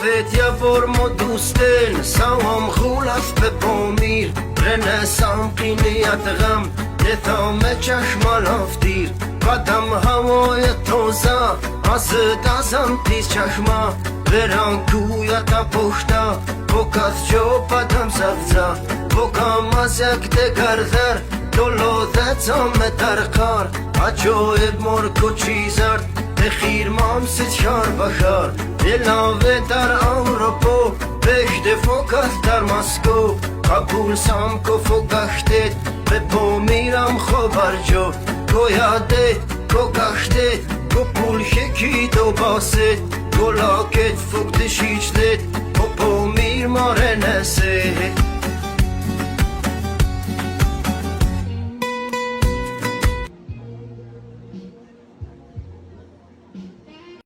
Я бор мо дустен савам ғулаф به پامیر رنسام قینیت غم نتام چشم لافتیر قدم هوای تازه از دازم تیز چشما بران کویتا پختا فوکاس جو پدم سبزا فوکام از یک دگردر دولو دتام درقار عجایب مرکو چیزرد خیر مام ست بخار علاوه در اروپا بهده فوکس در مسکو قبول سامکو فوگخته به پامیرم خبرجو گویاده کوگخته کو پول شکی دو باسه گلاکت فوکت شیچلت پا پامیر ماره نسه.